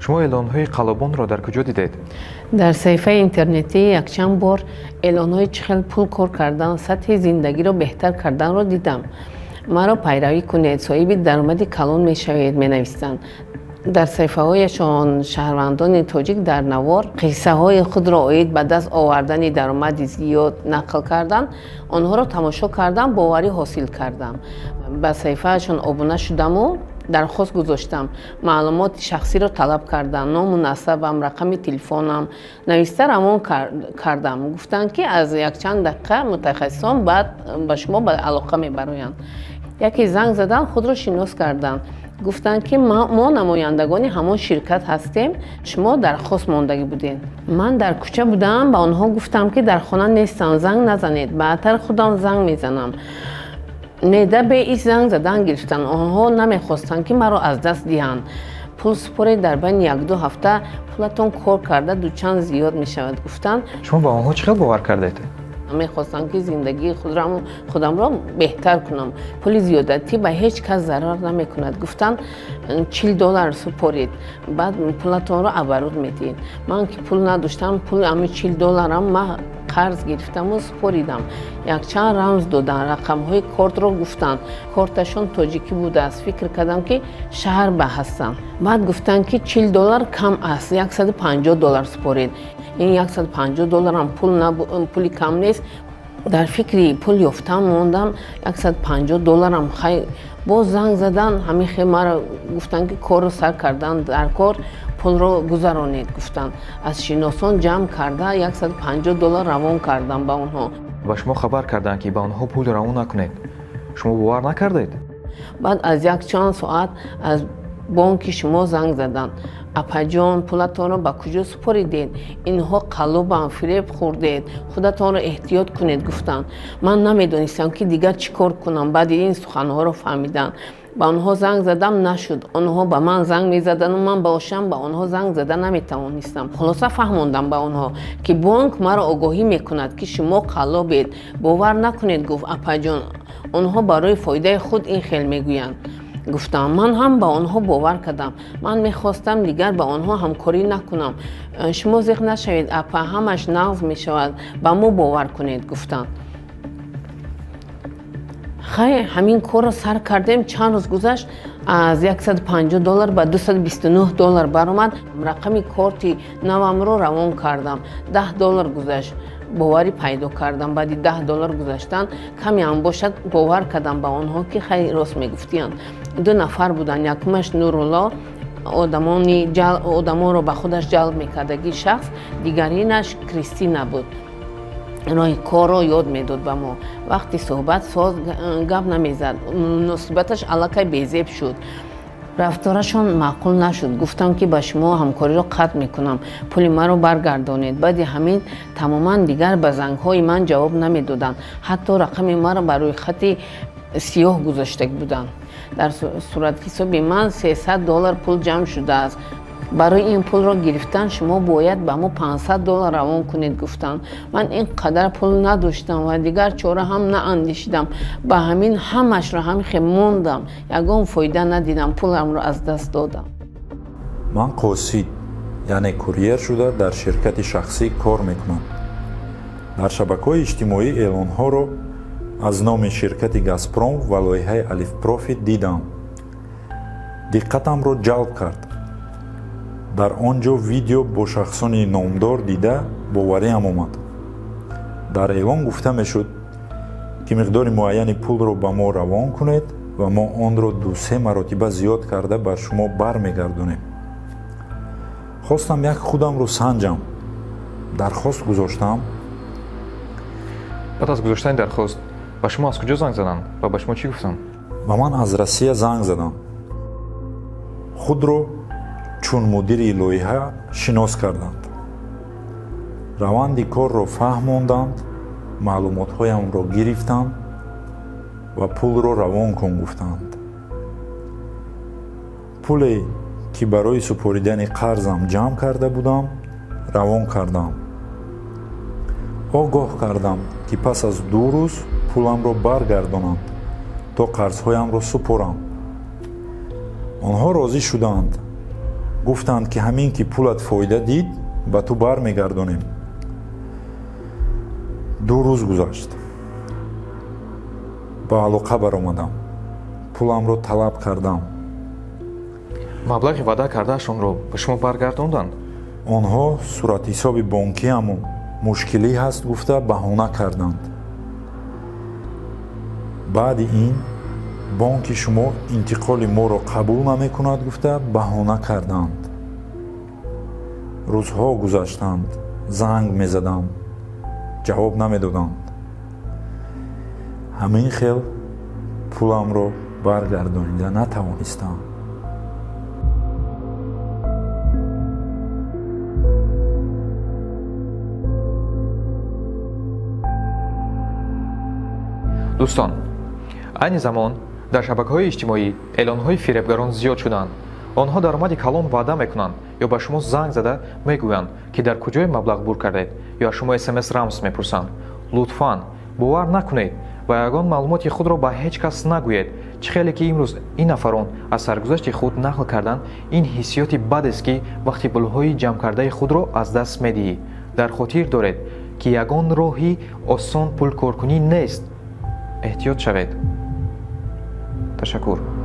Шумо эълонҳои қаллобонро дар куҷо дидед? Дар саҳифаи интернетӣ якчанд бор эълонҳои чӣ хел пул кор кардан, сатҳи зиндагиро беҳтар карданро дидам. Маро пайравӣ кунед, соҳиби даромади калон мешавед, менависанд. Дар саҳифаҳояшон шаҳрвандони тоҷик дар навор қиссаҳои худро оид ба даст овардани даромади зиёд нақл карданд. Онҳоро тамошо кардам, боварӣ ҳосил кардам. Ба саҳифаашон обуна шудаму дархост гузоштам. Маълумоти шахсиро талаб кардам, ному насабам, рақами телефонам нависта равон кардам. Гуфтанд, ки аз якчанд дақиқа мутахассисон баъд ба шумо ба алоқа мебароянд. Яке занг задан, худро шинос карданд. Гуфтанд, ки мо намояндагони ҳамон ширкат ҳастем, шумо дархост мондагӣ будед. Ман дар кӯча будам, ба онҳо гуфтам, ки дар хона нестам, занг назанед, баъдтар худам занг мезанам. Неда беис занг задан гирифтанд. Онҳо намехостанд, ки маро аз даст диҳанд. Пул супоред, дар байни 1-2 ҳафта пулатон кор карда дучанд зиёд мешавад, гуфтанд. Шумо ба онҳо чӣ хел бовар кардед? Мехостам, ки зиндагии худамро беҳтар кунам. Пули зиёдатӣ ба ҳеҷ кас зарар намекунад. Гуфтанд, $40 супоред, баъд пулатонро оборот медиҳед. Ман ки пул надоштам, пули ҳамин $40-ам ман қарз гирифтаму супоридам. Якчанд рамз доданд, рақамҳои кортро гуфтанд. Корташон тоҷикӣ будааст. Фикр кардам, ки шаҳр ба ҳастанд. Баъд гуфтанд, ки $40 кам аст, $150 супоред. Ин $150-ам пули кам нест. Дар фикри пул ёфтан мондам, $150-ам хай. Боз занг задан, ҳамин хел маро гуфтанд, ки корро сар кардан дар кор, пулро гузаронед, гуфтанд. Аз шиносон ҷамъ карда $150 равон кардам ба онҳо. Ба шумо хабар карданд, ки ба онҳо пул равон накунед. Шумо бовар накардед? Баъд аз якчанд соат аз бонки шумо занг заданд. Апаҷон, пулатонро ба куҷо супоридед? Инҳо қаллобанд, фиреб хӯрдед, худатонро эҳтиёт кунед, гуфтанд. Ман намедонистам, ки дигар чӣ кор кунам. Баъди ин суханҳоро фаҳмидам. Ба онҳо занг задам, нашуд. Онҳо ба ман занг мезадану ман бошам ба онҳо занг зада наметавонистам. Хулоса фаҳмондам ба онҳо, ки бонк маро огоҳӣ мекунад, ки шумо қаллобед, бовар накунед, гуфт апаҷон. Онҳо барои фоидаи худ ин хел мегӯянд, гуфтам. Ман ҳам ба онҳо бовар кардам. Ман мехостам дигар ба онҳо ҳамкорӣ накунам. Шумо зиқ нашавед, апа, ҳамаш нағз мешавад, ба мо бовар кунед, гуфтанд. Хай, ҳамин корро сар кардем. Чанд рӯз гузашт, аз $150 ба $229 баромад. Рақами корти навамро равон кардам. $10 гузашт, боварӣ пайдо кардам. Баъди $10 гузаштан камеам бошад бовар кардам ба онҳо, ки хай рост мегуфтиянд. 2 нафар буданд. Якумаш Нурулло, одамонро ба худаш ҷалб мекардаги шахс, дигаринаш Кристина буд. Роҳи корро ёд медод ба мо. Вақти суҳбат соз гап намезад, муносибаташ аллакай безеб шуд. Рафторашон маъқул нашуд. Гуфтам, ки ба шумо ҳамкориро қатъ мекунам, пули маро баргардонед. Баъди ҳамин тамоман дигар ба зангҳои ман ҷавоб намедоданд. Ҳатто рақами маро ба рӯйхати сиёҳ гузошта буданд. Дар суратҳисоби ман $300 пул ҷамъ шудааст. Барои ин пулро гирифтан шумо бояд ба мо $500 равон кунед, гуфтанд. Ман ин қадар пул надоштам ва дигар чора ҳам наандешидам. Ба ҳамин ҳамашро ҳамин хел мондам, ягон фоида надидам, пуламро аз даст додам. Ман қосид, яъне курьер шуда дар ширкати шахсӣ кор мекунам. Дар шабакаҳои иҷтимоӣ эълонҳоро аз номи ширкати Газпром ва лоиҳаи Алифпрофит дидам. Диққатамро ҷалб кард. Дар он ҷо видео бо шахсони номдор дида бовариам омад. Дар эълон гуфта мешуд, ки миқдори муайяни пулро ба мо равон кунед ва мо онро 2-3 маротиба зиёд карда бар шумо бармегардонем. Хостам як худамро санҷам. Дархост гузоштам. Баъд аз гузоштани дархост ба шумо аз куҷо занг заданд ва ба шумо чӣ гуфтанд? Ба ман аз Россия занг заданд. Худро чун мудири лоиҳа шинос карданд. Раванди корро фаҳмонданд, маълумотҳоямро гирифтанд ва пулро равон кун гуфтанд. Пуле, ки барои супоридани қарзам ҷамъ карда будам, равон кардам. Огоҳ кардам, ки пас аз 2 рӯз пуламро баргардонанд, то қарзҳоямро супорам. Онҳо розӣ шуданд. Гуфтанд, ки ҳамин ки пулат фоида дид, ба ту бармегардонем. 2 рӯз гузашт. Ба алоқа баромадам. Пуламро талаб кардам. Маблағи ваъда кардаашонро ба шумо баргардонданд? Онҳо суратҳисоби бонкиаму мушкилӣ ҳаст гуфта баҳона карданд. Баъди ин бонки шумо интиқоли моро қабул намекунад гуфта баҳона карданд. Рӯзҳо гузаштанд, занг мезадам, ҷавоб намедоданд. Ҳамин хел пуламро баргардонида натавонистам. Дӯстон, айни замон дар шабакаҳои иҷтимоӣ эълонҳои фиребгарон зиёд шуданд. Онҳо даромади калон ваъда мекунанд ё ба шумо занг зада мегӯянд, ки дар куҷое маблағ бур кардед, ё аз шумо смс рамз мепурсанд. Лутфан бовар накунед ва ягон маълумоти худро ба ҳеҷ кас нагӯед. Чӣ хеле ки имрӯз ин нафарон аз саргузашти худ нақл карданд, ин ҳиссиёти бадест, ки вақти пулҳои ҷамъкардаи худро аз даст медиҳӣ. Дар хотир доред, ки ягон роҳи осон пулкоркунӣ нест. Эҳтиёт шавед. Ташаккур.